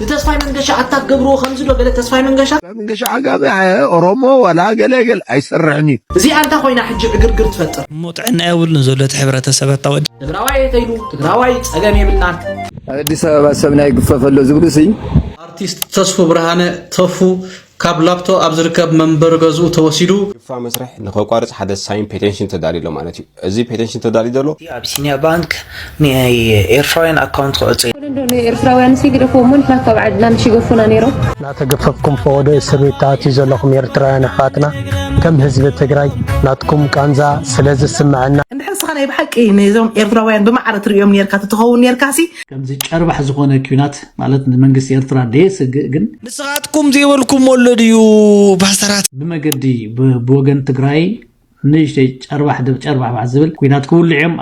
ብተስፋይ መንገሻ ኣታክ ገብርዎ ከምዚ ዶ ገለ ተስፋይ መንገሻ? ተስፋይ መንገሻ ዓጋመ፣ ኣየ፣ ኦሮሞ ዋላ ገለ ገለ ኣይሰርሕን እዩ። እዚኣ እንታ ኮይና ሕጂ ዕግርግር ትፈጥር? እሞ ጥዕና የብሉን ዘሎ እቲ ሕብረተሰብ ኣታ ወዲ። ትግራዋይ ተይሉ ትግራዋይ ጸገም የብልናን። ኣብ ኣዲስ ኣበባ ሰብ ናይ ግፈፍ ኣሎ ዝብሉ ሲ ኣርቲስት ተስፉ ብርሃነ፣ ተፉ፣ ካብ ላፍቶ ኣብ ዝርከብ መንበሪ ገዝኡ ተወሲዱ። ግፋ መስርሕ ንኸቋርጽ ሓደ ሳይን ፔቴንሽን ተዳልዩ ኣሎ ማለት እዩ። እዚ ፔቴንሽን ተዳልዩ ዘሎ እቲ ኣቢሲንያ ባንክ ናይ ኤርትራውያን ኣካውንት ክዕጾ እዩ። እንዶ ንኤርትራውያን ሲ ግደፍዎ እሞ ንሕና ካብ ዓድና ምሽ ይገፉና ነይሮም። እናተገፈፍኩም ፈቐዶ እስር ቤት ተኣትዩ ዘለኹም ኤርትራውያን ኣሕዋትና፣ ከም ህዝቢ ትግራይ ናትኩም ቃንዛ ስለ ዝስምዐና፣ እንድሕር ንስኻ ናይ ብሓቂ ነዞም ኤርትራውያን ብማዕረ ትርእዮም ኔርካ ተትኸውን ኔርካሲ። ከምዚ ጨርባሕ ዝኾነ ኲናት ማለት ንመንግስቲ ኤርትራ ደየስግእ፣ ግን ንስኻትኩም ዘይበልኩሞ ኣሎ ድዩ ፓስተራት? ብመገዲ ብ-፣ ብወገን ትግራይ ንእሽተይ ጨርባሕ ደብ ጨርባሕ ባሕ ዝብል ኲናት ክውልዕ እዮም።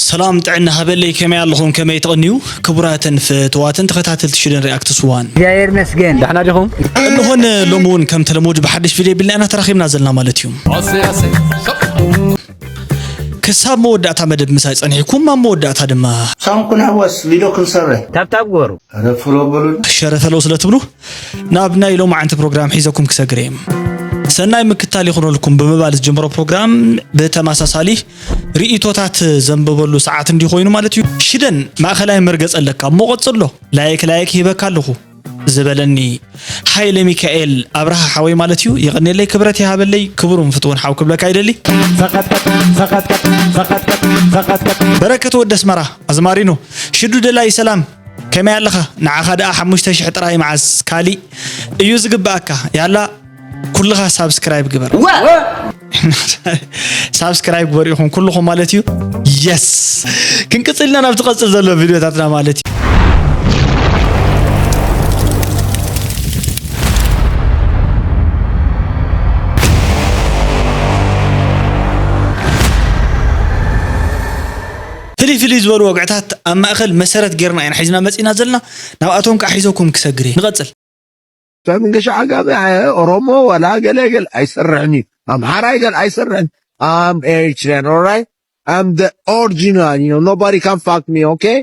ሰላም ጥዕና ሃበለይ፣ ከመይ ኣለኹም? ከመይ ትቕንዩ? ክቡራትን ፍትዋትን ተኸታተልቲ ሽደን ሪኣክትስ ዋን። እግዚኣብሔር ይመስገን። ደሕና ዲኹም? እንሆን ሎሚ እውን ከም ተለመዱ ብሓድሽ ቪድዮ ቢልና ኢና ተራኺብና ዘለና ማለት እዩ። ክሳብ መወዳእታ መደብ ምሳይ ጸኒሕኩም፣ ኣብ መወዳእታ ድማ ሳንኩን ኣወስ ቪድዮ ክንሰርሕ። ታብታብ ግበሩ። ሸረፈለው ስለ ትብሉ ናብ ናይ ሎማዓንቲ ፕሮግራም ሒዘኩም ክሰግር እየ። ሰናይ ምክታል ይኹነልኩም ብምባል ዝጀመሮ ፕሮግራም ብተመሳሳሊ ርእይቶታት ዘንብበሉ ሰዓት እንዲኾይኑ ማለት እዩ። ሽደን ማእኸላይ መርገጽ ኣለካ እሞ ቀጽሎ። ላይክ ላይክ ሂበካ ኣለኹ ዝበለኒ ሃይለ ሚካኤል ኣብርሃ ሓወይ ማለት እዩ። የቐኔለይ፣ ክብረት ይሃበለይ፣ ክቡርን ፍትውን ሓው ክብለካ ይደሊ። በረከት ወዲ ኣስመራ ኣዝማሪኖ ሽዱ ደላይ ሰላም፣ ከመይ ኣለኻ? ንዓኻ ደኣ ሓሙሽተ ሽሕ ጥራይ መዓስ ካሊእ እዩ ዝግብኣካ። ያላ ኩልኻ ሳብስክራይብ ግበር። ሳብስክራይብ ግበር ኢኹም ኩልኹም ማለት እዩ። የስ፣ ክንቅጽል ኢና ናብ ዝቐጽል ዘሎ ቪድዮታትና ማለት እዩ። ፍልይ ፍልይ ዝበሉ ወግዕታት ኣብ ማእኸል መሰረት ጌርና ኢና ሒዝና መጺና ዘለና። ናብኣቶም ከዓ ሒዘኩም ክሰግር እየ። ንቐጽል። ተስፋይ መንገሻ ዓጋመ፣ ኣየ፣ ኦሮሞ ዋላ ገለ ገለ ኣይሰርሕን እዩ። ኣምሓራይ ገለ ኣይሰርሕን። I'm Eritrean, all right? I'm the original, you know, nobody can fuck me, okay?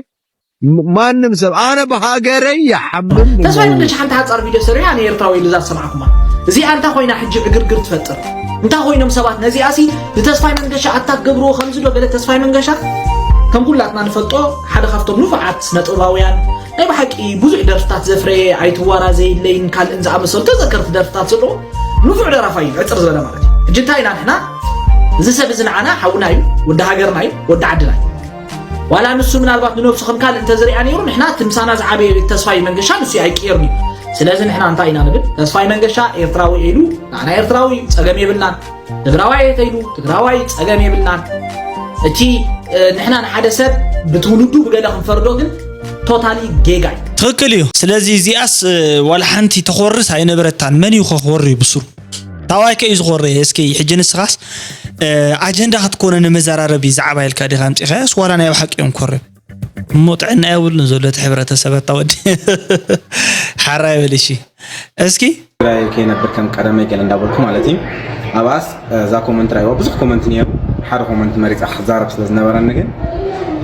ም-፣ ማንም ሰብ፣ ኣነ ብሃገረይ ይሓምም። ተስፋይ መንገሻ ሓንቲ ሓጻር ቪድዮ ሰሪሑ፣ ኣነ ኤርትራዊ ኢሉ እዛ ዝሰማዕኩማ። እዚኣ እንታይ ኮይና ሕጂ ዕግርግር ትፈጥር? እንታይ ኮይኖም ሰባት ነዚኣሲ ንተስፋይ መንገሻ ኣታክ ገብርዎ ከምዚ ዶ ገለ? ተስፋይ መንገሻ ከም ኩላትና ንፈልጦ ሓደ ካብቶም ንፉዓት ስነ ጥበባውያን ናይ ብሓቂ ብዙሕ ደርፍታት ዘፍረየ ኣይትዋራ ዘይለይን ካልእን ዝኣመሰሉ ተዘከርቲ ደርፍታት ዘለዎ ንፉዕ ደራፋይ እዩ፣ ዕፅር ዝበለ ማለት እዩ። ሕጂ እንታይ ኢና ንሕና? እዚ ሰብ እዚ ንዓና ሓውና እዩ፣ ወዲ ሃገርና እዩ፣ ወዲ ዓድና እዩ። ዋላ ንሱ ምናልባት ንነብሱ ከም ካልእ እንተዝሪኣ ነይሩ፣ ንሕና እቲ ምሳና ዝዓበየ ተስፋይ መንገሻ ንሱ ኣይቅየርን እዩ። ስለዚ ንሕና እንታይ ኢና ንብል? ተስፋይ መንገሻ ኤርትራዊ ኢሉ ንዓና ኤርትራዊ እዩ፣ ጸገም የብልናን። ትግራዋይ ተይሉ ትግራዋይ ጸገም የብልናን። እቲ፣ እ፣ ንሕና ንሓደ ሰብ ብትውልዱ ብገለ ክንፈርዶ ግን ቶታሊ ጌጋ እዩ። ትኽክል እዩ። ስለዚ እዚኣስ፣ እ፣ ዋላ ሓንቲ ተኾርስ ኣይነበረታን። መን እዩ ከኾሪ ብስሩ? ታዋይ ከ እዩ ዝኾሪ? እስኪ ሕጂ ንስኻስ፣ እ፣ ኣጀንዳ ክትኮነ ንመዘራረቢ ዛዕባ ኢልካ ዲኻ ኣምጺኻያስ ዋላ ናይ ብሓቂ እዮም ኮሪ? እሞ ጥዕና የብሉን ዘሎ እቲ ሕብረተሰብ ኣታ ወዲ። ሓራ ይበል እሺ። እስኪ ትግራይ ከይነብር ከም ቀደመይ ገለ እንዳበልኩ ማለት እዩ። ኣብኣስ እዛ ኮመንት ራይዋ ብዙሕ ኮመንት ነይሩ። ሓደ ኮመንት መሪፃ ክዛረብ ስለ ዝነበረኒ ግን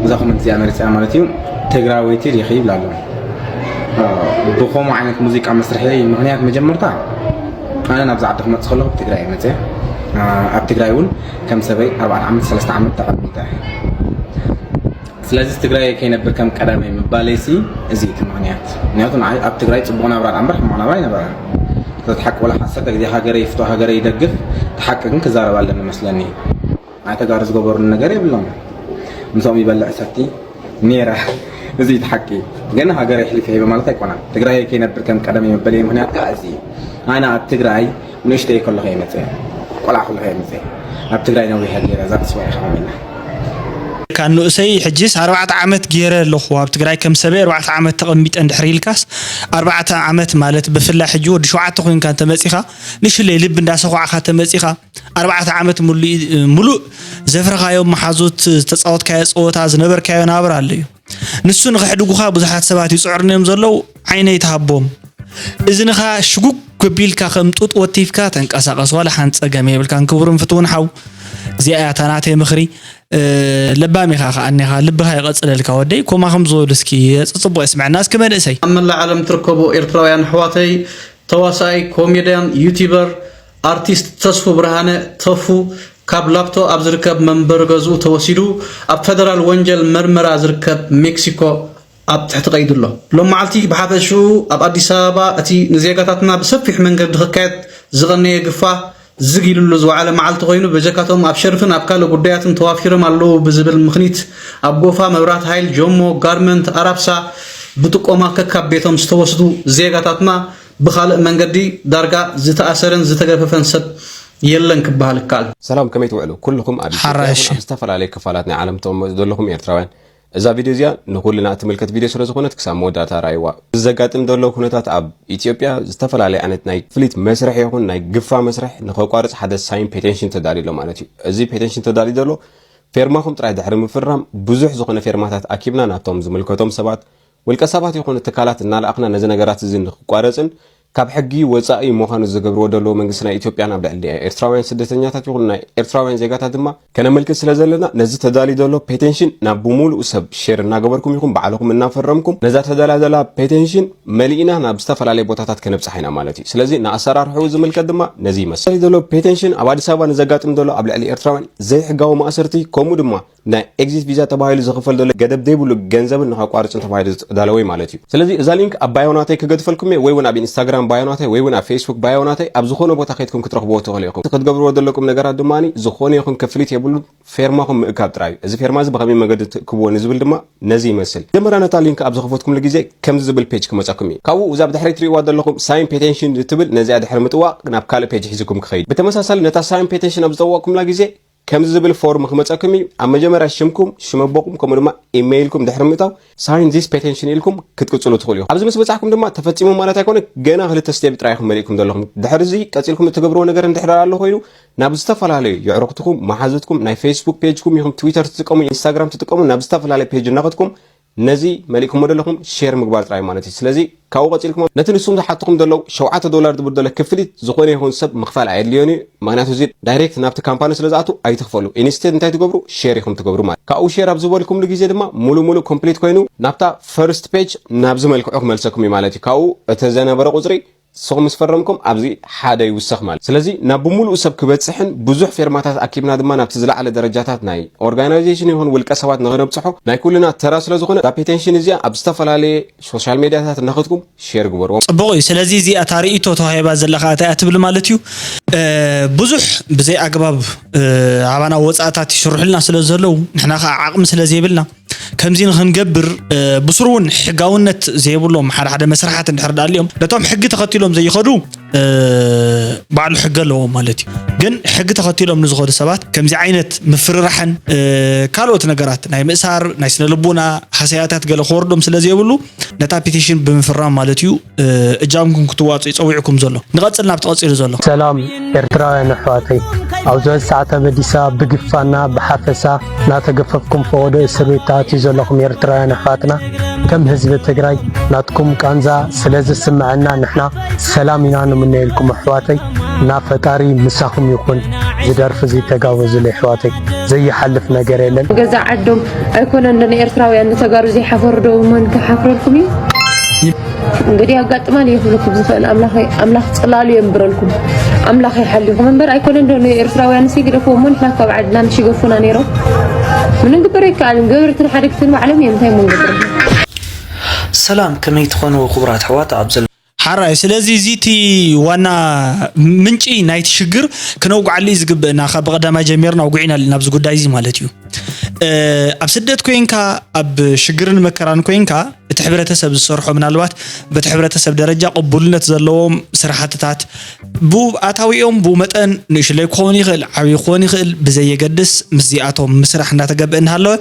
እዛ ኮመንት እዚኣ መሪፃ ማለት እዩ። ትግራወይቲ ዲኺ ይብላ ኣሎ። ብኸምኡ ዓይነት ሙዚቃ መስርሒ ምኽንያት መጀመርታ ኣነ ናብዚ ዓዲ ክመፅእ ከለኹ ብትግራይ እየ መፅአ። ኣብ ትግራይ እውን ከም ሰበይ ኣርባዕተ ዓመት ሰለስተ ዓመት ተቐሚጠ። ስለዚ ትግራይ ከይነብር ከም ቀዳማይ ምባለይሲ እዚ እቲ ምኽንያት። ምክንያቱ ንዓይ ኣብ ትግራይ ፅቡቕ ናብራ ደኣ እምበር ሕማቕ ናብራ ኣይነበረን። እቲ ሓቂ ወላ ዓሰርተ ግዜ ሃገረይ ይፍቶ፣ ሃገረይ ይደግፍ፣ እቲ ሓቂ ግን ክዛረብ ኣለኒ መስለኒ። ናይ ተጋሩ ዝገበሩኒ ነገር የብሎም። ምስኦም ይበልዕ ሰቲ ነይረ። እዚ እቲ ሓቂ። ግን ሃገረይ ኣሕሊፈ ሂበ ማለት ኣይኮነን። ትግራይ ከይነብር ከም ቀዳማይ መበለይ ምክንያት ከዓ እዚ እዩ። ኣነ ኣብ ትግራይ ንእሽተይ ከለኹ እየ መፅአ። ቆልዓ ከለኹ እየ መፅአ። ኣብ ትግራይ ነዊሐ ገይረ፣ that's why ኢኻ ከሚና። ካብ ንኡሰይ ሕጂስ ኣርባዕተ ዓመት ገይረ ኣለኹ ኣብ ትግራይ፣ ከም ሰበይ ኣርባዕተ ዓመት ተቐሚጠ እንድሕር ኢልካስ፣ ኣርባዕተ ዓመት ማለት ብፍላይ ሕጂ ወዲ ሸውዓተ ኮይንካ እንተመፂኻ፣ ንሽለይ ልቢ እንዳሰኳዕካ ተመፂኻ፣ ኣርባዕተ ዓመት ሙሉእ፣ ሙሉእ ዘፍረኻዮም መሓዙት፣ ዝተፃወትካዮ ፀወታ፣ ዝነበርካዮ ናብራ ኣሎ እዩ። ንሱ ንኸሕድጉኻ ብዙሓት ሰባት ይፅዕሩን እዮም ዘለዉ፣ ዓይነይ ትሃቦም። እዝንኻ ሽጉግ ገቢልካ ከም ጡጥ ወቲፍካ ተንቀሳቐስ፣ ዋላ ሓንቲ ጸገም የብልካን ክቡርን ፍትውን ሓው። እዚኣ እያ እታ ናተይ ምኽሪ። ለባም ኢኻ ከዓኒኻ፣ ልብኻ ይቐጽለልካ ወደይ። ኮማ ከም ዝበሉ እስኪ ጽጽቡቕ የስምዐና እስኪ መንእሰይ። ኣብ መላእ ዓለም ትርከቡ ኤርትራውያን ኣሕዋተይ፣ ተዋሳኣይ፣ ኮሜድያን፣ ዩቲበር፣ ኣርቲስት ተስፉ ብርሃነ፣ ተፉ፣ ካብ ላብቶ ኣብ ዝርከብ መንበሪ ገዝኡ ተወሲዱ ኣብ ፈደራል ወንጀል መርመራ ዝርከብ ሜክሲኮ ኣብ ትሕቲ ቀይዲ ኣሎ። ሎም መዓልቲ ብሓፈሽኡ ኣብ ኣዲስ ኣበባ እቲ ንዜጋታትና ብሰፊሕ መንገዲ ክካየድ ዝቐነየ ግፋ ዝግ ኢሉሉ ዝወዓለ መዓልቲ ኮይኑ፣ በጀካቶም ኣብ ሸርፍን ኣብ ካልእ ጉዳያትን ተዋፊሮም ኣለዉ ብዝብል ምኽኒት ኣብ ጎፋ፣ መብራት ሃይል፣ ጆሞ፣ ጋርመንት፣ ኣራብሳ ብጥቆማ ከካብ ቤቶም ዝተወስዱ ዜጋታትና ብኻልእ መንገዲ ዳርጋ ዝተኣሰረን ዝተገፈፈን ሰብ የለን ክበሃል ይከኣል። ሰላም፣ ከመይ ትውዕሉ? ኩልኹም ኣብ ኢትዮጵያ ሓራሽ። ይኹን ኣብ ዝተፈላለዩ ክፋላት ናይ ዓለም ትቕመጡ ዘለኹም ኤርትራውያን፣ እዛ ቪድዮ እዚኣ ንኹልና እትምልከት ቪድዮ ስለ ዝኾነት ክሳብ መወዳእታ ራእይዋ። እዚ ዘጋጥም ዘሎ ኩነታት ኣብ ኢትዮጵያ ዝተፈላለየ ዓይነት ናይ ፍሊት መስርሕ ይኹን ናይ ግፋ መስርሕ ንኸቋርጽ ሓደ ሳይን ፔቴንሽን ተዳልዩ ኣሎ ማለት እዩ። እዚ ፔቴንሽን ተዳልዩ ዘሎ ፌርማኹም ጥራይ ድሕሪ ምፍራም ብዙሕ ዝኾነ ፌርማታት ኣኪብና ናብቶም ዝምልከቶም ሰባት፣ ውልቀ ሰባት ይኹኑ ትካላት እናለኣኽና ነዚ ነገራት እዚ ንክቋረጽን ካብ ሕጊ ወጻኢ ምዃኑ ዝገብርዎ ዘለዉ መንግስቲ ናይ ኢትዮጵያን ኣብ ልዕሊ ኤርትራውያን ስደተኛታት ይኹን ናይ ኤርትራውያን ዜጋታት ድማ ከነመልክት ስለ ዘለና፣ ነዚ ተዳልዩ ዘሎ ፔቴንሽን ናብ ብምሉኡ ሰብ ሼር እናገበርኩም ይኹን ባዕልኹም እናፈረምኩም፣ ነዛ ተዳልያ ዘላ ፔቴንሽን መሊእና ናብ ዝተፈላለየ ቦታታት ከነብጽሓ ኢና ማለት እዩ። ስለዚ ንኣሰራርሕኡ ዝምልከት ድማ ነዚ ይመስል። ተዳልዩ ዘሎ ፔቴንሽን ኣብ ኣዲስ ኣበባ ንዘጋጥም ዘሎ ኣብ ልዕሊ ኤርትራውያን ዘይሕጋዊ ማእሰርቲ፣ ከምኡ ድማ ናይ ኤግዚት ቪዛ ተባሂሉ ዝኽፈል ዘሎ ገደብ ዘይብሉ ገንዘብን ንኸቋርጽን ተባሂሉ ዝተዳለወ እዩ ማለት እዩ። ስለዚ እዛ ሊንክ ኣብ ባዮ ናተይ ክገድፈልኩም እየ፣ ወይ እውን ኣብ ኢንስታግራም ባዮ ናተይ፣ ወይ እውን ኣብ ፌስቡክ ባዮ ናተይ፣ ኣብ ዝኾነ ቦታ ከይድኩም ክትረኽብዎ ትኽእሉ ኢኹም። እቲ ክትገብርዎ ዘለኩም ነገራት ድማ ዝኾነ ይኹን ክፍሊት የብሉን፣ ፌርማኹም ምእካብ ጥራይ እዩ። እዚ ፌርማ እዚ ብኸመይ መገዲ ትእክብዎ ንዝብል ድማ ነዚ ይመስል። መጀመርያ ነታ ሊንክ ኣብ ዝኸፈትኩምሉ ግዜ ከምዚ ዝብል ፔጅ ክመጸኩም እዩ። ካብኡ እዛ ብድሕሪ ትርእይዋ ዘለኹም ሳይን ፔቴንሽን እትብል ነዚኣ ድሕሪ ምጥዋቕ ናብ ካልእ ፔጅ ሒዝኩም ክኸይድ። ብተመሳሳሊ ነታ ሳይን ፔቴንሽን ኣብ ዝጠወቕኩምላ ግዜ ከምዚ ዝብል ፎርም ክመጸኩም እዩ። ኣብ መጀመርያ ሽምኩም፣ ሽም ኣቦኹም፣ ከምኡ ድማ ኢሜይልኩም ድሕሪ ምእታው ሳይን ዚስ ፔቴንሽን ኢልኩም ክትቅጽሉ ትኽእሉ ኢኹም። ኣብዚ ምስ በጻሕኩም ድማ ተፈጺሙ ማለት ኣይኮነ፣ ገና ክልተ ስቴፕ ጥራይ ኢኹም መሊእኩም ዘለኹም። ድሕሪ እዚ ቀጺልኩም እትገብርዎ ነገር እንድሕር ኣሎ ኮይኑ ናብ ዝተፈላለዩ የዕሩኽትኩም፣ መሓዙትኩም፣ ናይ ፌስቡክ ፔጅኩም ይኹን ትዊተር ትጥቀሙ፣ ኢንስታግራም ትጥቀሙ፣ ናብ ዝተፈላለየ ፔጅ እናኸድኩም ነዚ መሊእኩሞ ዘለኹም ሼር ምግባር ጥራይ ማለት እዩ። ስለዚ ካብኡ ቀጺልኩም ነቲ ንሱም ዝሓትኹም ዘለዉ ሸውዓተ ዶላር ዝብል ዘሎ ክፍሊት ዝኾነ ይኹን ሰብ ምኽፋል ኣየድልዮን እዩ። ምኽንያቱ እዚ ዳይሬክት ናብቲ ካምፓኒ ስለ ዝኣቱ ኣይትኽፈሉ። ኢንስቴድ እንታይ ትገብሩ? ሼር ኢኹም ትገብሩ ማለት። ካብኡ ሼር ኣብ ዝበልኩምሉ ግዜ ድማ ሙሉ ሙሉ ኮምፕሊት ኮይኑ ናብታ ፈርስት ፔጅ ናብዚ መልክዑ ክመልሰኩም እዩ ማለት እዩ። ካብኡ እቲ ዘነበረ ቁጽሪ ንስኹም ምስ ፈረምኩም ኣብዚ ሓደ ይውሰኽ ማለት። ስለዚ ናብ ብምሉኡ ሰብ ክበጽሕን ብዙሕ ፌርማታት ኣኪብና ድማ ናብቲ ዝለዓለ ደረጃታት ናይ ኦርጋናይዜሽን ይኹን ውልቀ ሰባት ንኽነብጽሖ ናይ ኩልና ተራ ስለ ዝኾነ እዛ ፔቴንሽን እዚኣ ኣብ ዝተፈላለየ ሶሻል ሜድያታት እናኸድኩም ሼር ግበርዎ። ጽቡቕ እዩ። ስለዚ እዚኣ እታ ርእይቶ ተዋሂባ ዘላ ከኣ እንታይ እያ ትብል ማለት እዩ? እ፣ ብዙሕ ብዘይ ኣግባብ፣ እ፣ ኣባና ወጻእታት ይስርሑልና ስለ ዘለዉ ንሕና ከኣ ዓቕሚ ስለ ዘይብልና ከምዚ ንኽንገብር፣ እ፣ ብስሩ እውን ሕጋውነት ዘይብሎም ሓደ ሓደ መስርሓት እንድሕር ደኣ ኣልዮም ነቶም ሕጊ ተኸቲሎም ዘይኸዱ፣ እ፣ ባዕሉ ሕጊ ኣለዎም ማለት እዩ። ግን ሕጊ ተኸቲሎም ንዝኸዱ ሰባት ከምዚ ዓይነት ምፍርራሕን፣ እ፣ ካልኦት ነገራት ናይ ምእሳር፣ ናይ ስነ ልቦና ሃሰያታት ገለ ክወርዶም ስለ ዘይብሉ ነታ ፒቲሽን ብምፍራም ማለት እዩ፣ እ፣ እጃምኩም ክትዋጽኡ ጸዊዕኩም ዘሎ። ንቐጽል ናብቲ ቀጺሉ ዘሎ። ሰላም ኤርትራውያን ኣሕዋተይ፣ ኣብ ዝበዝሕ ሰዓት ተበዲሳ ብግፋና ብሓፈሳ እናተገፈፍኩም ፈቐዶ እስር ቤት ተኣትዩ ዘለኹም ኤርትራውያን ኣሕዋትና፣ ከም ህዝቢ ትግራይ ናትኩም ቃንዛ ስለ ዝስምዐና ንሕና ሰላም ኢና ንምነየልኩም ኣሕዋተይ፣ እና ፈጣሪ ምሳኹም ይኹን። ዝደርፊ እዚ ተጋበዙለይ ኣሕዋተይ፣ ዘይሓልፍ ነገር የለን። ገዛ ዓዶም ኣይኮነን ዶ ንኤርትራውያን ንተጋሩ ዘይሓፈሩ ዶ እሞ ክሓፍረልኩም እዩ? እንግዲህ ያጋጥማል እየ ክብለኩም ዝኽእል ኣምላኽ፣ ኣምላኽ ጽላሉ የንብረልኩም፣ ኣምላኽ ይሓልዩኹም እምበር ኣይኮነን ዶ ንኤርትራውያን ሲ ግደፍዎ እሞ ንሕና ካብ ዓድና ምሽ ይገፉና ነይሮም። ምንም ግበር ኣይከኣልን። ገበርትን ሓደግትን ባዕሎም እዮም፣ እንታይ እሞ ንገብር? ሰላም፣ ከመይ ትኾኑ ክቡራት ኣሕዋት? ኣብ ዘሎ ሓራይ፣ ስለዚ እዚ እቲ ዋና ምንጪ ናይቲ ሽግር ክነውግዓሉ እዩ ዝግብእና። ካብ ብቐዳማይ ጀሚርና ኣውጉዒና ኣለና ኣብዚ ጉዳይ እዚ ማለት እዩ። እ፣ ኣብ ስደት ኮይንካ፣ ኣብ ሽግርን መከራን ኮይንካ፣ እቲ ሕብረተሰብ ዝሰርሖ፣ ምናልባት በቲ ሕብረተሰብ ደረጃ ቅቡልነት ዘለዎም ስራሕትታት፣ ብኡ ኣታዊኦም ብኡ መጠን ንእሽለይ ክኸውን ይኽእል፣ ዓብዪ ክኸውን ይኽእል፣ ብዘየገድስ ምስዚኣቶም ምስራሕ እናተገብእ እናሃለወ፣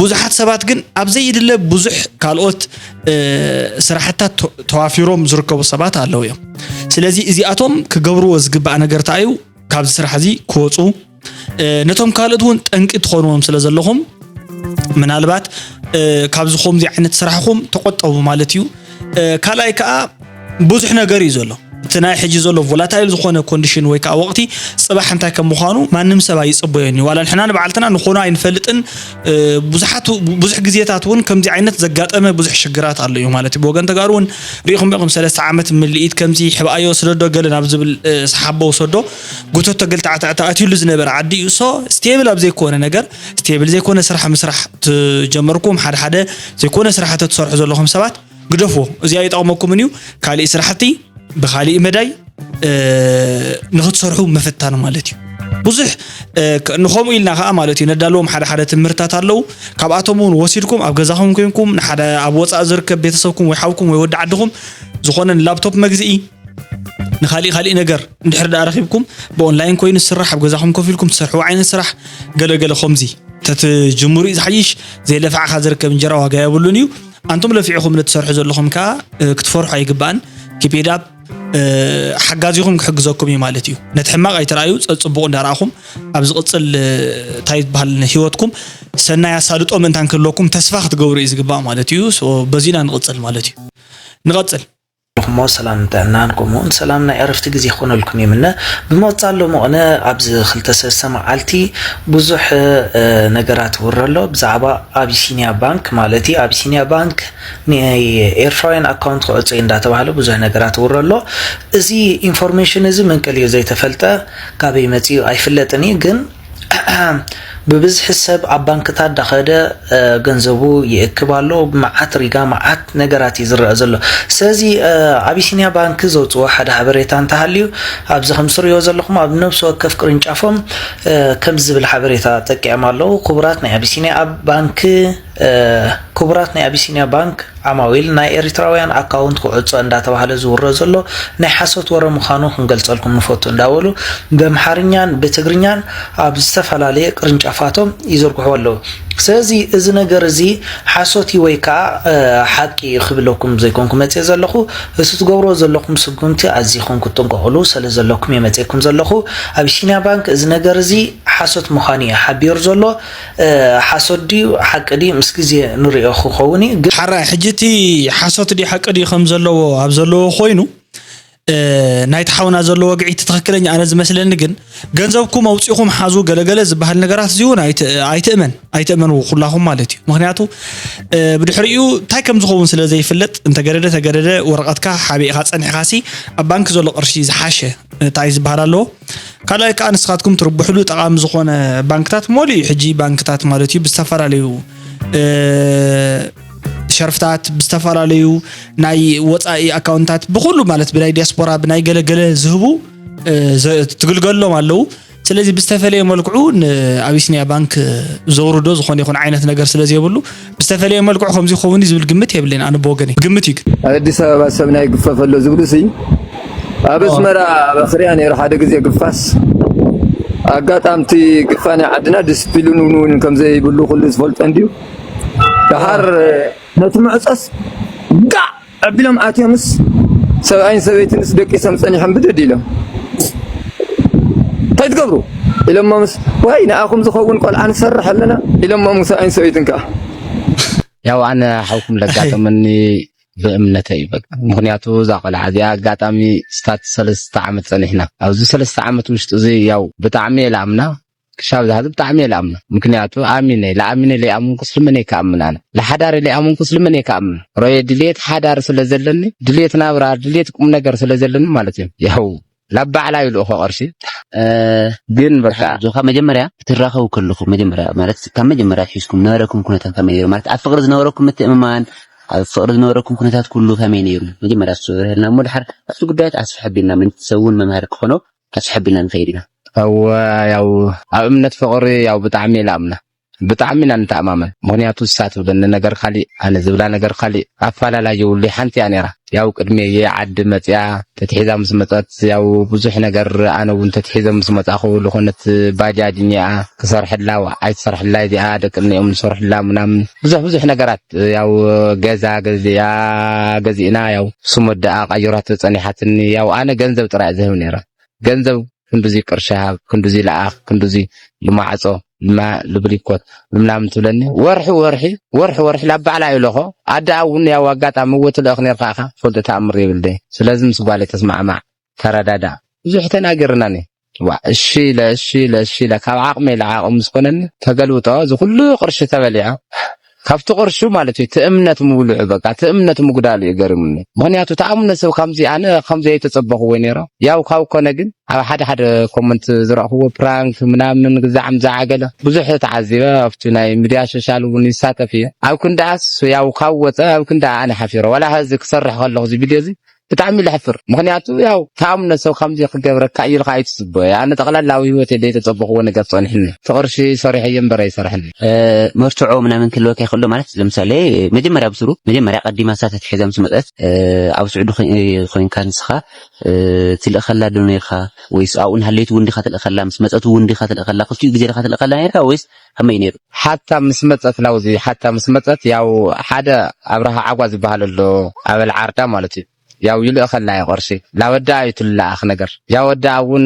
ብዙሓት ሰባት ግን ኣብ ዘይድለ ብዙሕ ካልኦት፣ እ፣ ስራሕታት ተ-፣ ተዋፊሮም ዝርከቡ ሰባት ኣለዉ እዮም። ስለዚ እዚኣቶም ክገብርዎ ዝግባእ ነገር እንታይ እዩ? ካብዚ ስራሕ እዚ ክወፁ፣ እ፣ ነቶም ካልኦት እውን ጠንቂ ትኾንዎም ስለ ዘለኹም፣ ምናልባት፣ እ፣ ካብዚ ከምዚ ዓይነት ስራሕኹም ተቆጠቡ ማለት እዩ። እ፣ ካልኣይ ከዓ ብዙሕ ነገር እዩ ዘሎ። እቲ እቲ ናይ ሕጂ ዘሎ ቮላታይል ዝኾነ ኮንዲሽን ወይ ከዓ ወቕቲ ፅባሕ እንታይ ከም ምዃኑ ማንም ሰብ ኣይፅበዮን እዩ። ዋላ ንሕና ንባዕልትና ንኾኖ ኣይንፈልጥን። ብዙሓት ብዙሕ ግዜታት እውን ከምዚ ዓይነት ዘጋጠመ ብዙሕ ሽግራት ኣሎ እዩ ማለት እዩ። ብወገን ተጋሩ እውን ርኢኹም ኢኹም ሰለስተ ዓመት ምልኢት ከምዚ ሕብኣዮ ስደዶ ገለ ናብ ዝብል ሰሓቦ ወሰዶ ጉተቶ ገል ተዓታዕታ ኣትዩሉ ዝነበረ ዓዲ እዩ። ሶ ስቴብል ኣብ ዘይኮነ ነገር ስቴብል ዘይኮነ ስራሕ ምስራሕ ትጀመርኩም ሓደ ሓደ ዘይኮነ ስራሕ ተትሰርሑ ዘለኹም ሰባት ግደፍዎ። እዚኣ ይጠቕመኩምን እዩ። ካሊእ ስራሕቲ ብኻሊእ መዳይ ንኽትሰርሑ ምፍታን ማለት እዩ። ብዙሕ ንኸምኡ ኢልና ከዓ ማለት እዩ ነዳለዎም ሓደ ሓደ ትምህርታት ኣለዉ። ካብኣቶም እውን ወሲድኩም ኣብ ገዛኹም ኮንኩም ንሓደ ኣብ ወፃእ ዝርከብ ቤተሰብኩም ወይ ሓውኩም ወይ ወዲ ዓድኹም ዝኾነ ንላፕቶፕ መግዝኢ ንካሊእ ካሊእ ነገር እንድሕር ደኣ ረኺብኩም ብኦንላይን ኮይኑ ዝስራሕ ኣብ ገዛኹም ኮፍ ኢልኩም ትሰርሕዎ ዓይነት ስራሕ ገለገለ ከምዚ ተትጅምሩ እዩ ዝሓይሽ። ዘይለፋዕካ ዝርከብ እንጀራ ዋጋ የብሉን እዩ። ኣንቱም ለፊዕኹም ንትሰርሑ ዘለኹም ከዓ ክትፈርሑ ኣይግባእን። ኪፔዳብ ሓጋዚኹም ክሕግዘኩም እዩ ማለት እዩ። ነቲ ሕማቕ ኣይትረኣዩ፣ ጸጽቡቕ እንዳረኣኹም ኣብ ዝቕጽል እንታይ ዝበሃል ህይወትኩም ሰናይ ኣሳልጦ ምእንታን ክህልወኩም ተስፋ ክትገብሩ እዩ ዝግባእ ማለት እዩ። በዚና ንቕጽል ማለት እዩ። ንቐጽል። እሞ ሰላም ጥዕናን ከምኡውን ሰላም ናይ ዕረፍቲ ግዜ ክኾነልኩም ይምነ። ብመጻሎ መቕነ ኣብዚ ክልተ ሰለስተ መዓልቲ ብዙሕ ነገራት ውረ ኣሎ ብዛዕባ ኣቢሲኒያ ባንክ ማለት እዩ። ኣቢሲኒያ ባንክ ናይ ኤርትራውያን ኣካውንት ክዕጾ እዩ እንዳተባሃለ ብዙሕ ነገራት ውረ ኣሎ። እዚ ኢንፎርሜሽን እዚ መንቀሊዮ ዘይተፈልጠ ካበይ መጺኡ ኣይፍለጥን እዩ ግን ብብዝሒ ሰብ ኣብ ባንክታት ዳኸደ ገንዘቡ ይእክብ ኣሎ። ብመዓት ሪጋ መዓት ነገራት እዩ ዝረአ ዘሎ። ስለዚ ኣቢሲኒያ ባንክ ዘውፅዎ ሓደ ሓበሬታ እንተሃልዩ ኣብዚ ከም ስሪዮ ዘለኹም ኣብ ነብሲ ወከፍ ቅርንጫፎም ከም ዝብል ሓበሬታ ጠቂዖም ኣለዉ። ክቡራት ናይ ኣቢሲኒያ ኣብ ባንክ ክቡራት ናይ ኣቢሲኒያ ባንክ ዓማዊል ናይ ኤሪትራውያን ኣካውንት ክዕጾ እንዳተባህለ ዝውረ ዘሎ ናይ ሓሶት ወረ ምዃኑ ክንገልጸልኩም ንፈቱ እንዳበሉ በምሓርኛን ብትግርኛን ኣብ ዝተፈላለየ ቅርንጫፋቶም ይዝርግሕዎ ኣለዉ። ስለዚ እዚ ነገር እዚ ሓሶት እዩ ወይ ከዓ ሓቂ እዩ ክብለኩም ዘይኮንኩ መጽየ ዘለኹ። እቲ ትገብርዎ ዘለኹም ስጉምቲ ኣዚኹም ክትጥንቀቑሉ ስለ ዘለኩም እየ መጽየኩም ዘለኹ። ኣቢሲኒያ ባንክ እዚ ነገር እዚ ሓሶት ምዃኑ እዩ ሓቢሩ ዘሎ። ሓሶት ድዩ ሓቂ ድዩ ምስ ግዜ ንሪኦ ክኸውን እዩ። ግን ሓራይ ሕጂ እቲ ሓሶት ድዩ ሓቂ ድዩ ከም ዘለዎ ኣብ ዘለዎ ኮይኑ ናይቲ ሓውና ዘሎ ወግዒ እቲ ትኽክለኛ ኣነ ዝመስለኒ ግን ገንዘብኩም ኣውፂኹም ሓዙ ገለገለ ዝበሃል ነገራት እዚ እውን ኣይትእመን ኣይትእመንዎ ኩላኹም ማለት እዩ። ምክንያቱ ብድሕሪኡ እንታይ ከም ዝኸውን ስለ ዘይፍለጥ እንተገደደ ተገደደ ወረቐትካ ሓቢእኻ ፀኒሕኻሲ ኣብ ባንክ ዘሎ ቅርሺ ዝሓሸ እንታይ ዝበሃል ኣለዎ። ካልኣይ ከዓ ንስኻትኩም ትርብሕሉ ጠቓሚ ዝኾነ ባንክታት መሊኡ ሕጂ ባንክታት ማለት እዩ ብዝተፈላለዩ ሸርፍታት ብዝተፈላለዩ ናይ ወፃኢ ኣካውንታት ብኩሉ ማለት ብናይ ዲያስፖራ ብናይ ገለገለ ዝህቡ ትግልገሎም ኣለዉ። ስለዚ ብዝተፈለየ መልክዑ ንኣቢሲኒያ ባንክ ዘውርዶ ዝኾነ ይኹን ዓይነት ነገር ስለ ዘይብሉ ብዝተፈለየ መልክዑ ከምዚ ይኸውን ዝብል ግምት የብለይን ኣነ ብወገነይ ግምት እዩ ግን። ኣብ ኣዲስ ኣበባ ሰብ ናይ ግፈፍ ኣሎ ዝብሉ ሲ ኣብ ኣስመራ በኽርያ ነይሩ ሓደ ግዜ ግፋስ ኣጋጣምቲ ግፋ ናይ ዓድና ዲስፕሊን እውን እውን ከም ዘይብሉ ኩሉ ዝፈልጦ እንድዩ። ደሓር ነቲ ምዕፀስ ጋዕ ኣቢሎም ኣትዮምስ ሰብኣይን ሰበይትንስ ደቂሶም ፀኒሖም ብድድ ኢሎም እንታይ ትገብሩ ኢሎሞምስ ዋይ ንኣኹም ዝኸውን ቆልዓ ንሰርሕ ኣለና ኢሎሞም ሰብኣይን ሰበይትን ከዓ ያው ኣነ ሓውኩም ለጋጠመኒ ብእምነተ እዩ በቃ ምክንያቱ እዛ ቆልዓ እዚኣ ኣጋጣሚ ስታት ሰለስተ ዓመት ፀኒሕና ኣብዚ ሰለስተ ዓመት ውሽጢ እዚ ያው ብጣዕሚ እየ ለኣምና ክሻብ ዝሓዚ ብጣዕሚ እየ ለኣምና ምክንያቱ ኣሚነ ለኣሚነ ለይኣምንኩስ ልመን እየ ከኣምን ኣነ ለሓዳር ለይኣምንኩስ ልመን እየ ከኣምን ሮየ ድልየት ሓዳር ስለ ዘለኒ ድልየት ናብራ ድልየት ቁም ነገር ስለ ዘለኒ ማለት እዩ ያው ላብ ባዕላ ይልእኾ ቅርሺ ግን በቃ ጆካ መጀመርያ ትራኸቡ ከለኹ መጀመርያ ማለት ካብ መጀመርያ ሒዝኩም ነበረኩም ኩነታት ከመይ ነይሩ ማለት ኣብ ፍቅሪ ዝነበረኩም ምትእምማን ኣብ ፍቅሪ ዝነበረኩም ኩነታት ኩሉ ከመይ ነይሩ መጀመርያ ዝሰብርህልና እሞ ድሓር ኣብቲ ጉዳያት ኣስፍሐ ቢልና ምንቲ ሰብ እውን መምሃሪ ክኾኖ ኣስፍሐ ቢልና ንኸይድ ኢና እወ ያው ኣብ እምነት ፍቅሪ ያው ብጣዕሚ ኢላ እምና ብጣዕሚ ኢና ንተኣማመን ምኽንያቱ እሳ ትብለኒ ነገር ካሊእ ኣነ ዝብላ ነገር ካሊእ ኣፋላላይ የብሉይ ሓንቲ እያ ነይራ ያው ቅድሜየ ዓዲ መፅያ ተትሒዛ ምስ መፀት ያው ብዙሕ ነገር ኣነ እውን ተትሒዘ ምስ መፃኹ ዝኾነት ባጃጅ እኒኣ ክሰርሐላ ኣይትሰርሐላ እዚኣ ደቂ እኒኦም ዝሰርሑላ ምናምን ብዙሕ ብዙሕ ነገራት ያው ገዛ ገዚኣ ገዚእና ያው ስሙ ደኣ ቀይራቶ ፀኒሓትኒ ያው ኣነ ገንዘብ ጥራይ ዝህብ ነይረ ገንዘብ ክንዱዚ ቅርሺ ሃብ፣ ክንዱዚ ለኣኽ፣ ክንዱዚ ልማዕጾ፣ ልማ ልብሊኮት፣ ልምናምን ትብለኒ ወርሒ ወርሒ ወርሒ ወርሒ ላብ ባዕላ ይለኾ ኣደኣ እውን ያው ኣጋጣሚ እወ ትልእኽ ኔርካ ኢኻ ትፈልጦ ተኣምር የብልደ ስለዚ ምስ ጓለይ ተስማዕማዕ ተረዳዳ። ብዙሕ ተናገርና ኒ ዋ እሺ ኢለ እሺ ኢለ እሺ ኢለ ካብ ዓቕመይ ንዓቕም ምስ ኮነኒ ተገልብጦ እዚ ኩሉ ቅርሺ ተበሊዖ። ካብቲ ቅርሹ ማለት እዩ እቲ እምነት ምውልዑ በቃ እቲ እምነት ምጉዳሉ እዩ ገሪሙኒ። ምክንያቱ ተኣምነ ሰብ ከምዚ ኣነ ከምዚ ኣይተጸበኽዎ ነይረ። ያው ካብ ኮነ ግን ኣብ ሓደ ሓደ ኮመንት ዝረእኽዎ ፕራንክ ምናምን ግዛዕም ዝዓገለ ብዙሕ ተዓዚበ ኣብቲ ናይ ሚድያ ሶሻል እውን ይሳተፍ እየ። ኣብ ክንዳኣስ ያው ካብ ወፀ ኣብ ክንዳ ኣነ ሓፊረ ዋላ ሀዚ ክሰርሕ ከለኹ እዚ ቪድዮ እዚ ብጣዕሚ ለሕፍር ምክንያቱ ያው ተኣምነ ሰብ ከምዚ ክገብረካ ኢልካ ኣይትፅበ ኣነ ጠቕላላዊ ህይወት የለ የተፀበኽዎ ነገር ፀኒሕኒ ተቕርሺ ሰሪሐ እየ እምበር ኣይሰርሕን። መርትዖ ምናምን ክህልወካ ይኽእሎ ማለት ለምሳሌ መጀመርያ ብስሩ መጀመርያ ቀዲማ እሳ ተትሒዛ ምስ መፀት ኣብ ስዑዲ ኮይንካ ንስኻ ትልእኸላ ዶ ነርካ ወይስ ኣብኡ ንሃለይት እውን ዲኻ ትልእኸላ ምስ መፀት እውን ዲኻ ትልእኸላ ክልቲኡ ግዜ ዲኻ ትልእኸላ ነርካ ወይስ ከመይ ነይሩ? ሓታ ምስ መፀት ላውዚ ሓታ ምስ መፀት ያው ሓደ ኣብርሃ ዓጓ ዝበሃል ኣሎ ኣበል ዓርዳ ማለት እዩ ያው ይልእኸላ እዩ ቅርሺ ላወዳ እዩ ትልኣኽ ነገር ያወዳ እውን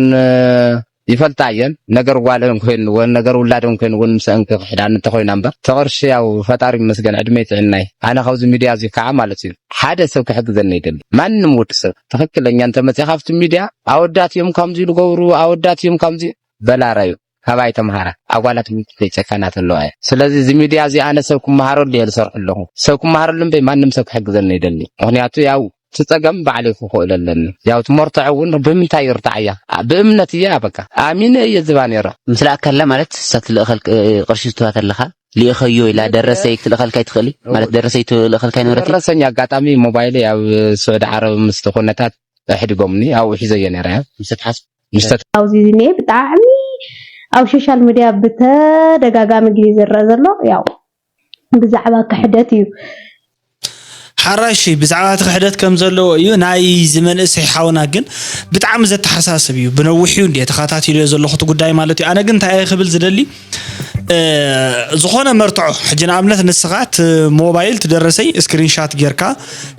ይፈልጣ እየን ነገር ጓለን ኮይኑ ወን ነገር ውላደን ኮይኑ እውን ምስ እንክኽሕዳን እንተኮይና እምበር ተቕርሺ ያው ፈጣሪ ይመስገን ዕድመይ ጥዕናይ ኣነ ካብዚ ሚድያ እዚ ከዓ ማለት እዩ ሓደ ሰብ ክሕግዘኒ ይደሊ ማንም ወዲ ሰብ ትኽክለኛ እንተመፅእ ካብቲ ሚድያ ኣወዳት እዮም ከምዚ ዝገብሩ ኣወዳት እዮም ከምዚ በላራዩ ካባይ ተምሃራ ኣጓላት ምንታይ ጨካናት ኣለዋ እያ ስለዚ እዚ ሚድያ እዚ ኣነ ሰብ ክመሃረሉ እየ ዝሰርሑ ኣለኹ ሰብ ክመሃረሉ እምበይ ማንም ሰብ ክሕግዘኒ ይደሊ ምክንያቱ ያው እቲ ጸገም ባዕለይ ክኽእሎ ኣለኒ። ያው እቲ መርትዖ እውን ብምንታይ ይርታዕ እያ? ብእምነት እያ በቃ ኣሚነ እየ ዝባ ነይረ። ምስ ለኣካላ ማለት እሳ ትልእኸል ቅርሺ ዝትባ ተለኻ ልኢኸዮ ኢላ ደረሰይ ክትልእኸልካ ይትኽእል ማለት ደረሰይ ትልእኸልካ ይነበረት ደረሰኝ ኣጋጣሚ ሞባይለይ ኣብ ስዑዲ ዓረብ ምስቲ ኩነታት ኣሕዲጎምኒ ኣብኡ ሒዘዮ ነይረ እያ። ምስ ተትሓዝ ምስ ተት ኣብዚ ዝኒኤ ብጣዕሚ ኣብ ሶሻል ሚድያ ብተደጋጋሚ ግዜ ዝረአ ዘሎ ያው ብዛዕባ ክሕደት እዩ። ሓራይ እሺ ብዛዕባ እቲ ክሕደት ከም ዘለዎ እዩ ናይዚ መንእሰይ ሓውና ግን ብጣዕሚ ዘተሓሳስብ እዩ ብነዊሕ እዩ እንዲ ተኸታቲልዮ ዘለኹ እቲ ጉዳይ ማለት እዩ ኣነ ግን እንታይ እየ ክብል ዝደሊ ዝኾነ መርትዖ ሕጂ ንኣብነት ንስኻ እቲ ሞባይል ትደረሰይ ስክሪንሻት ጌርካ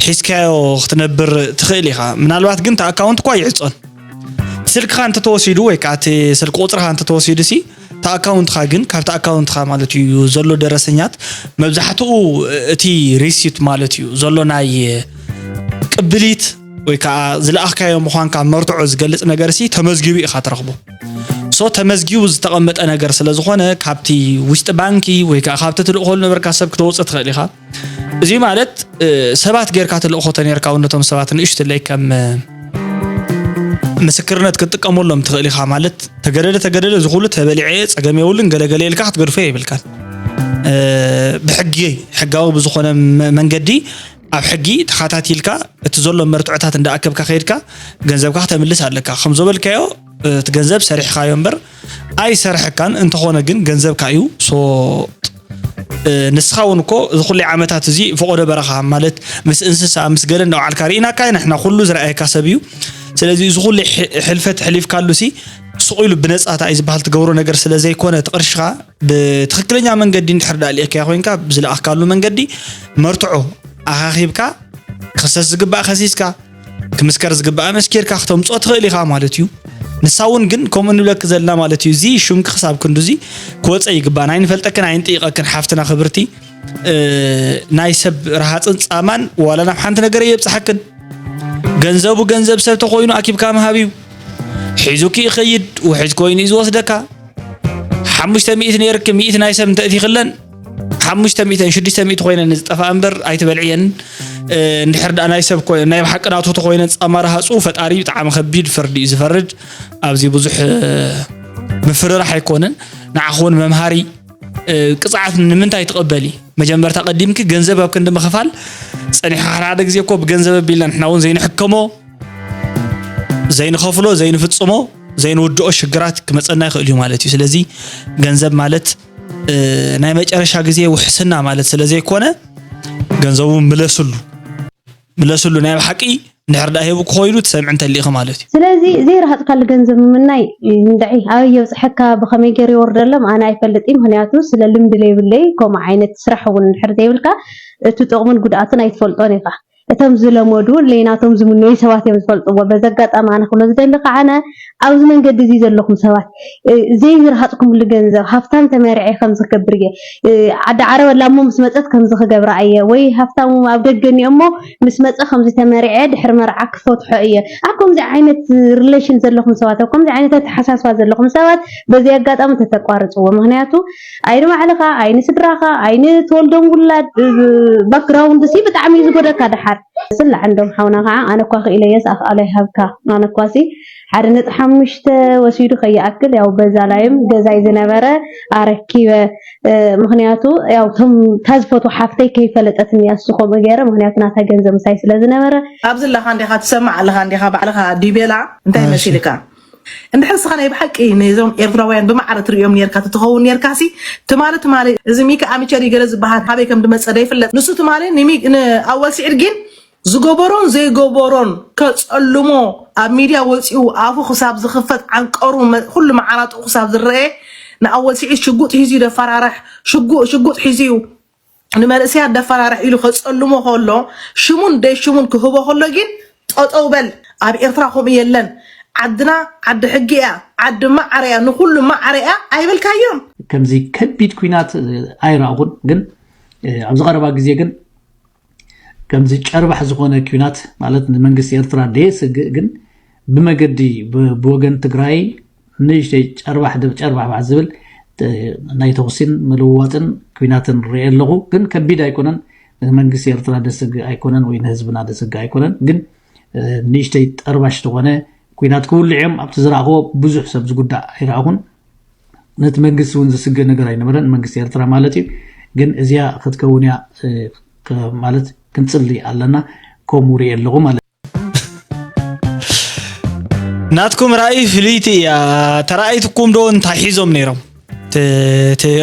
ሒዝካዮ ክትነብር ትኽእል ኢኻ ምናልባት ግን እቲ ኣካውንት እኳ ይዕፆን ስልክኻ እንተተወሲዱ ወይ ከዓ እቲ ስልኪ ቁፅርኻ እንተተወሲዱ ሲ እታ ኣካውንትኻ ግን ካብቲ ኣካውንትኻ ማለት እዩ ዘሎ ደረሰኛት መብዛሕትኡ እቲ ሪሲት ማለት እዩ ዘሎ ናይ ቅብሊት ወይ ከዓ ዝለኣኽካዮ ምዃንካ መርትዖ ዝገልፅ ነገር ሲ ተመዝጊቡ ኢኻ ትረኽቦ ሶ ተመዝጊቡ ዝተቐመጠ ነገር ስለ ዝኾነ ካብቲ ውሽጢ ባንኪ ወይ ከዓ ካብቲ ትልእኸሉ ነበርካ ሰብ ክተውፅእ ትኽእል ኢኻ እዚ ማለት ሰባት ጌርካ ትልእኾ ተኔርካ እውን ነቶም ሰባት ንእሽትለይ ከም ምስክርነት ክትጥቀመሎም ትኽእል ኢኻ ማለት ተገደደ ተገደደ እዚ ኩሉ ተበሊዐ ፀገም የብሉን ገለገለ ኢልካ ክትገድፎ የብልካን ብሕጊ ሕጋዊ ብዝኾነ መንገዲ ኣብ ሕጊ ተኻታቲልካ እቲ ዘሎ መርትዖታት እንዳኣከብካ ከይድካ ገንዘብካ ክተምልስ ኣለካ ከም ዝበልካዮ እቲ ገንዘብ ሰሪሕኻዮ እምበር ኣይሰርሐካን እንተኾነ ግን ገንዘብካ እዩ ንስኻ እውን እኮ እዚ ኩሉ ዓመታት እዚ ፈቆዶ በረኻ ማለት ምስ እንስሳ ምስ ገለ እንዳውዓልካ ርኢናካ ኢና ንሕና ኩሉ ዝረኣየካ ሰብ እዩ ስለዚ እዚ ኩሉ ሕልፈት ሕሊፍካሉ ሲ ስቕ ኢሉ ብነፃ እንታይ ዝበሃል ትገብሮ ነገር ስለ ዘይኮነ እቲ ቅርሽኻ ብትኽክለኛ መንገዲ እንድሕር ዳኣ ልኢኽካዮ ኮይንካ ብዝለኣኽካሉ መንገዲ መርትዖ ኣኻኺብካ ክኽሰስ ዝግባእ ከሲስካ ክምስከር ዝግባእ ኣመስኪርካ ክተምፅኦ ትኽእል ኢኻ ማለት እዩ። ንሳ እውን ግን ከምኡ ንብለኪ ዘለና ማለት እዩ። እዚ ሽምኪ ክሳብ ክንድዚ ክወፀ ይግባእ። ኣይንፈልጠክን ኣይንጥይቐክን ሓፍትና ክብርቲ። ናይ ሰብ ረሃፅን ፃማን ዋላ ናብ ሓንቲ ነገር የብፅሓክን። ገንዘቡ ገንዘብ ሰብ ተኾይኑ ኣኪብካ ምሃብ እዩ። ሒዙኪ ይኸይድ፣ ውሕጅ ኮይኑ እዩ ዝወስደካ። ሓሙሽተ ሚእቲ ነይርኪ፣ ሚእቲ ናይ ሰብ እንተእቲኽለን ሓሙሽተ ሚእተን ሽዱሽተ ሚእቲ ኮይነን ዝጠፍኣ እምበር ኣይትበልዕየን። እንድሕር ደኣ ናይ ሰብ ኮይነን ናይ ብሓቂ ናቱ ተኾይነን ፃማ ረሃፁ ፈጣሪ ብጣዕሚ ከቢድ ፍርዲ እዩ ዝፈርድ። ኣብዚ ብዙሕ ምፍርራሕ ኣይኮነን። ንዓኺ እውን መምሃሪ ቅፅዓት ንምንታይ ትቕበሊ? መጀመርታ ቀዲምኪ ገንዘብ ኣብ ክንዲ ምኽፋል ፀኒሕካ ሓደ ሓደ ግዜ እኮ ብገንዘብ ኣቢልና ንሕና እውን ዘይንሕከሞ ዘይንኸፍሎ ዘይንፍፅሞ ዘይንውድኦ ሽግራት ክመፀና ይኽእል እዩ ማለት እዩ። ስለዚ ገንዘብ ማለት ናይ መጨረሻ ግዜ ውሕስና ማለት ስለዘይኮነ ገንዘቡ ምለስሉ ምለስሉ ናይ ብሓቂ እንድሕር ደኣ ሂቡ ክኾይኑ ትሰምዒ እንተሊእኺ ማለት እዩ። ስለዚ ዘይረሃፅካሉ ገንዘብ ምምናይ እንድዒ ኣበይ የብፅሐካ ብኸመይ ገይሩ ይወርደሎም ኣነ ኣይፈልጥ እዩ። ምክንያቱ ስለ ልምዲ ለይብለይ ከምኡ ዓይነት ስራሕ እውን እንድሕር ዘይብልካ እቲ ጥቕሙን ጉድኣቱን ኣይትፈልጦን ኢኻ። እቶም ዝለመዱ ለይናቶም ዝምነዩ ሰባት እዮም ዝፈልጥዎ። በዚ ኣጋጣሚ ኣነ ክብሎ ዝደሊ ከዓነ ኣብዚ መንገዲ እዚ ዘለኹም ሰባት ዘይዝረሃፅኩምሉ ገንዘብ ሃፍታም ተመርዐ ከምዚ ክገብር እየ፣ ዓዲ ዓረብ ኣላሞ ምስ መፀት ከምዚ ክገብራ እየ፣ ወይ ሃፍታሙ ኣብ ደገ እኒኦሞ ምስ መፀ ከምዚ ተመርዐ ድሕሪ መርዓ ክፈትሖ እየ። ኣብ ከምዚ ዓይነት relation ዘለኹም ሰባት፣ ኣብ ከምዚ ዓይነት ኣተሓሳስባ ዘለኹም ሰባት በዚ ኣጋጣሚ ተተቋርፅዎ። ምክንያቱ ኣይ ንባዕልኻ፣ ኣይ ንስድራኻ፣ ኣይ ንትወልዶም ውላድ background ሲ ብጣዕሚ እዩ ዝጎደካ። ደሓር ስላ ዓንዶም ሓውና ከዓ ኣነ እኳ ክኢለየስ ኣፍኣሎ ይሃብካ። ኣነ እኳ ሲ ሓደ ነጥቢ ሓሙሽተ ወሲዱ ከይኣክል ያው በዛ ላይም ገዛይ ዝነበረ ኣረኪበ። ምክንያቱ ያው ቶም ታዝፈቱ ሓፍተይ ከይፈለጠትኒ ያሱ ከምኡ ገይረ፣ ምክንያቱ ናታ ገንዘብ ምሳይ ስለ ዝነበረ። ኣብዚ ኣለኻ እንዲኻ ትሰምዕ ኣለኻ እንዲኻ ባዕልኻ ዲቤላ እንታይ መሲልካ? እንድሕር ስኻ ናይ ብሓቂ ነዞም ኤርትራውያን ብማዕረ ትርእዮም ኔርካ ትትኸውን ኔርካ ሲ ትማሊ ትማሊ እዚ ሚኪ ኣሚቸሪ ገለ ዝበሃል ካበይ ከም ድመጸ ደይፍለጥ ንሱ ትማሊ ንሚ ንኣወል ስዒድ ግን ዝገበሮን ዘይገበሮን ከጸልሞ ኣብ ሚድያ ወጺኡ ኣፉ ክሳብ ዝኽፈት ዓንቀሩ ኩሉ መዓራጡ ክሳብ ዝረኤ ንኣወል ስዒድ ሽጉጥ ሒዙ ደፈራርሕ ሽጉጥ ሽጉጥ ሒዙ እዩ ንመንእሰያት ደፈራርሕ ኢሉ ከጸልሞ ከሎ ሽሙን ደይ ሽሙን ክህቦ ከሎ ግን ጠጠው በል ኣብ ኤርትራ ከምኡ የለን ዓድና ዓዲ ሕጊ እያ ዓዲ ማዕረ እያ ንኩሉ ማዕረ እያ ኣይበልካዮን። ከምዚ ከቢድ ኩናት ኣይረኣኹን ግን ኣብዚ ቀረባ ግዜ ግን ከምዚ ጨርባሕ ዝኾነ ኩናት ማለት ንመንግስቲ ኤርትራ ደየስግእ ግን ብመገዲ ብወገን ትግራይ ንእሽተይ ጨርባሕ ጨርባሕባሕ ዝብል ናይ ተኹሲን ምልውዋጥን ኩናትን ርኤ ኣለኹ ግን ከቢድ ኣይኮነን ንመንግስቲ ኤርትራ ደስግእ ኣይኮነን ወይ ንህዝብና ደስግእ ኣይኮነን ግን ንእሽተይ ጠርባሽ ዝኾነ ኩናት ክውልዕ እዮም ኣብቲ ዝረእኽዎ ብዙሕ ሰብ ዝጉዳእ ኣይረኣኹን ነቲ መንግስቲ እውን ዝስገ ነገር ኣይነበረን መንግስቲ ኤርትራ ማለት እዩ ግን እዚኣ ክትከውን እያ ማለት ክንፅሊ ኣለና ከምኡ ርኢ ኣለኹ ማለት ናትኩም ራእይ ፍልይቲ እያ ተራእይትኩም ዶ እንታይ ሒዞም ነይሮም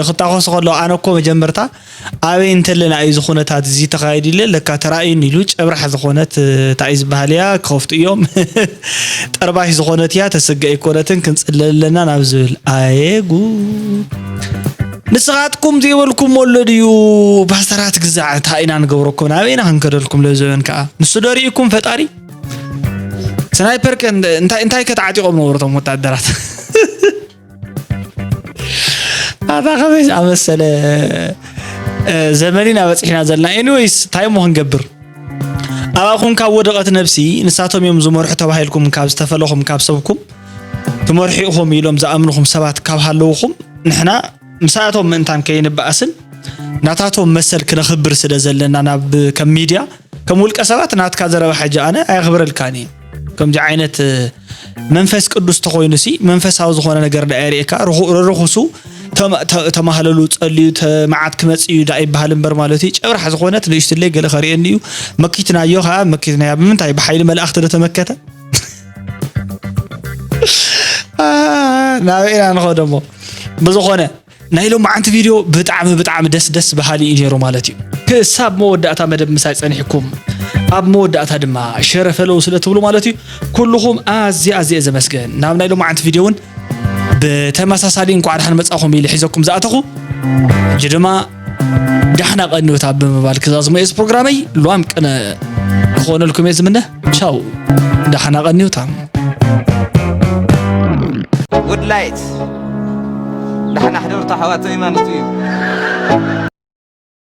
ክታኮስ ከሎ ኣነ እኮ መጀመርታ ኣበይ እንተለና እዩ ዝኹነታት እዚ ተኻይድ ኢለ ለካ ተራእዩን ኢሉ ጨብራሕ ዝኾነት እንታይ ዝበሃል እያ ክኸፍቱ እዮም ጠርባሽ ዝኾነት እያ ተስገ ኣይኮነትን ክንፅለለና ናብ ዝብል ኣየ ጉድ ንስኻትኩም ዘይበልኩም ወሎ ድዩ ፓስተራት ግዛዕ እንታይ ኢና ንገብረኩም ናበይና ክንከደልኩም ለዘበን ከዓ ንሱ ዶ ርኢኩም ፈጣሪ ስናይፐር ከ እንታይ እንታይ ከተዓጢቆም ነበሩ እቶም ወታደራት ኣታ ከመይ ዝኣመሰለ ዘመን ኢና በፂሕና ዘለና ኤኒወይስ እንታይ እሞ ክንገብር ኣባኹም ካብ ወደቐት ነብሲ ንሳቶም እዮም ዝመርሑ ተባሂልኩም ካብ ዝተፈለኹም ካብ ሰብኩም ትመርሑ ኢኹም ኢሎም ዝኣምንኹም ሰባት ካብ ሃለውኹም ንሕና ምሳቶም ምእንታን ከይንበኣስን ናታቶም መሰል ክነኽብር ስለ ዘለና ናብ ከም ሚድያ ከም ውልቀ ሰባት ናትካ ዘረባ ሕጂ ኣነ ኣየኽብረልካን እየ ከምዚ ዓይነት መንፈስ ቅዱስ ተኾይኑ ሲ መንፈሳዊ ዝኾነ ነገር ዳ የርእየካ ርኹሱ ተማህለሉ ጸልዩ መዓት ክመጽእ እዩ ዳ ይበሃል እምበር ማለት እዩ ጨብራሕ ዝኾነት ንእሽትለይ ገለ ከርእየኒ እዩ መኪትናዮ ከዓ መኪትናያ ብምንታይ ብሓይሊ መላእኽቲ ዶ ተመከተ ናበይ ኢና ንኸዶ እሞ ብዝኾነ ናይ ሎማዓንቲ ቪድዮ ብጣዕሚ ብጣዕሚ ደስ ደስ በሃሊ እዩ ነይሩ ማለት እዩ ክሳብ መወዳእታ መደብ ምሳይ ፀኒሕኩም ኣብ መወዳእታ ድማ ሸረ ፈለው ስለ ትብሉ ማለት እዩ ኩልኹም ኣዝየ ኣዝየ ዘመስገን ናብ ናይ ሎማዓንቲ ቪድዮ እውን ብተመሳሳሊ እንኳዕ ደሓን መጻኹም ኢለ ሒዘኩም ዝኣተኹ ሕጂ ድማ ዳሕና ቀንዮታ ብምባል ክዛዝሞ እየ ፕሮግራመይ ሏም ቅነ ክኾነልኩም እየ ዝምነ ቻው ዳሕና ቀንዮታ Good light ዳሕና ሕደርታ ኣሕዋተይ ማለት እዩ